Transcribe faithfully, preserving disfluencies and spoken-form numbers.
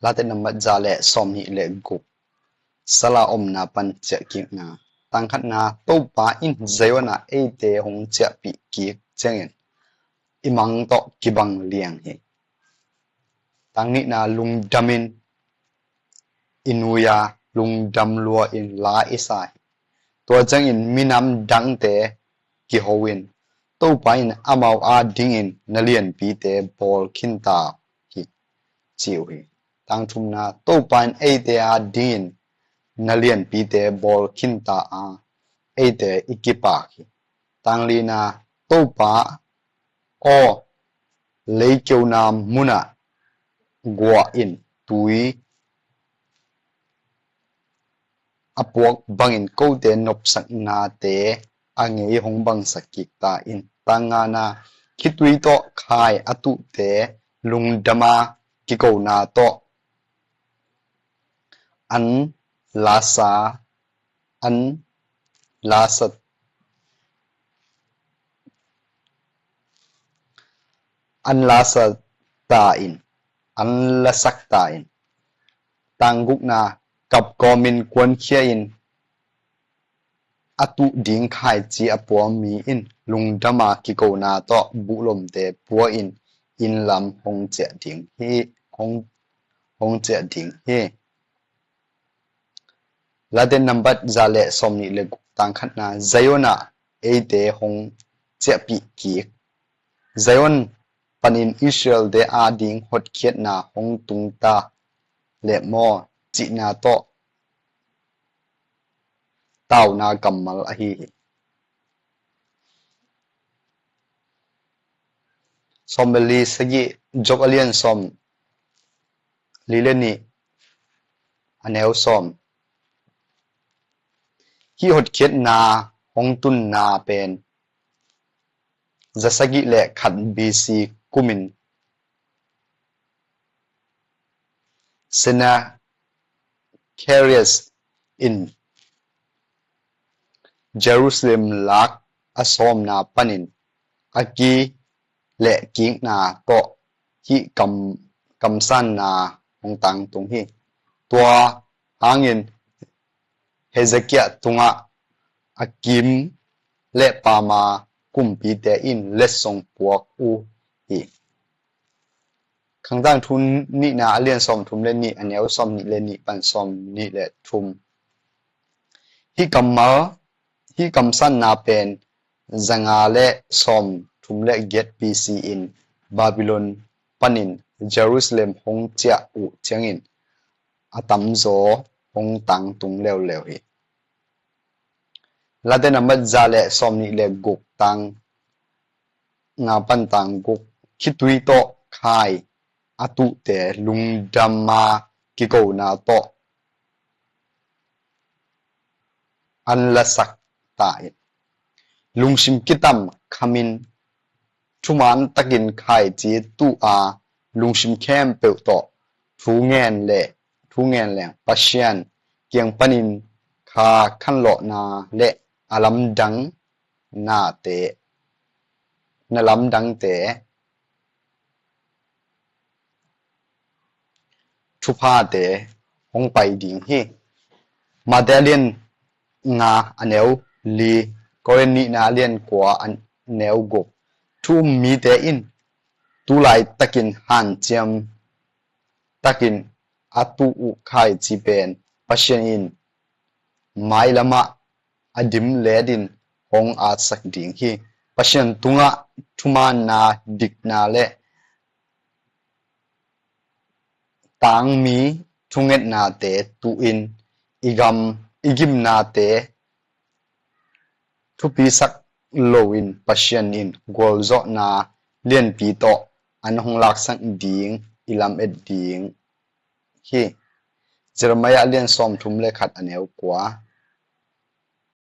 Late nambat za le sawmnih le guk. Sala omna pan ciahkikna. Tangkhatna, Topa in Zion ah eite hong ciahpih kik ciangin i mang tawh kibang liang hi. Tangnihna, lungdamin i nuia, lungdam lua in la i sa hi. Tua ciangin minam dangte kiho in, Topa in amau adingin na lianpite bawl khinta hi, ci uh hi. Tangthumna, Topa in eite adingin na lianpite bawl khinta a, eite i kipak hi. Tanglina, Topa aw, leikeuna munah guah in tui a puak bangin kote nopsaknate a ngei hong bangsak kik ta in. Tangngana, khitui tawh khai a tuhte lungdama kikona tawh an lasa, an lasa, an lasa ta in, an lasak ta in. Tanggukna, kapkawmin kuankhia in a tuh ding khaici a pua mi in lungdama kikona tawh buhlomte pua in, inn lam hong ciah ding hi, hong, hong ciah ding hi. Late nambat za le sawmnih le guk. Tangkhatna, Zion ah eite hong ciahpih kik. Zion panin Israelte ading hotkhiatna hong tungta le maw, cihna tawh tauna kammal ahi hi. Sawm le li sagih, Job a lian sawm li le nih, a neu sawm. Hih hotkhiatna hong tunna pen za sagih le khat B C kumin Sennacherib in Jerusalem lak a sawmna panin a ki le kikna tawh hih kam, kamsanna hong tangtung hi. Tua hangin Hezekiah tungah a kim le pama kumpite in letsong puak uh hi. Khangtang thu nihna a lian sawm thum le nih, a neu sawm nih le nih pan sawm nih le thum. Hih kammal, hih kamsanna pen zanga le sawm thum le giat B C in Babylon panin Jerusalem hong ciah uh ciangin a tamzaw hong tangtung leuleu hi. Late nambat za le sawm nih le guk, tang nga pan tang guk. Khitui tawh khai a tuhte lungdama kikona tawh an lasak ta in. Lungsim kitam khamin thuman takin khaici tuh a, lungsim khempeuh tawh thu ngen le, thu ngen leng Pasian kiang panin kha khanlawhna le a lamdang nate, na lamdangte, thuphate hong pai ding hi. Mate a lian nga, a neu li, Korin nihna a lian kua, a neu guk. Thu um mite in tu laitakin hanciam takin a tuh uh khaici pen Pasian in mailamah a dim letin hong atsak ding hi. Pasian tungah thumaanna, dikna le tangmi thungetnate tuhin i gam, i gimnate thupisak loin Pasian in gualzawhna lianpi tawh an hong laksak ding i lamet ding hi. Jeremiah a lian sawm thum le khat, a neu kua.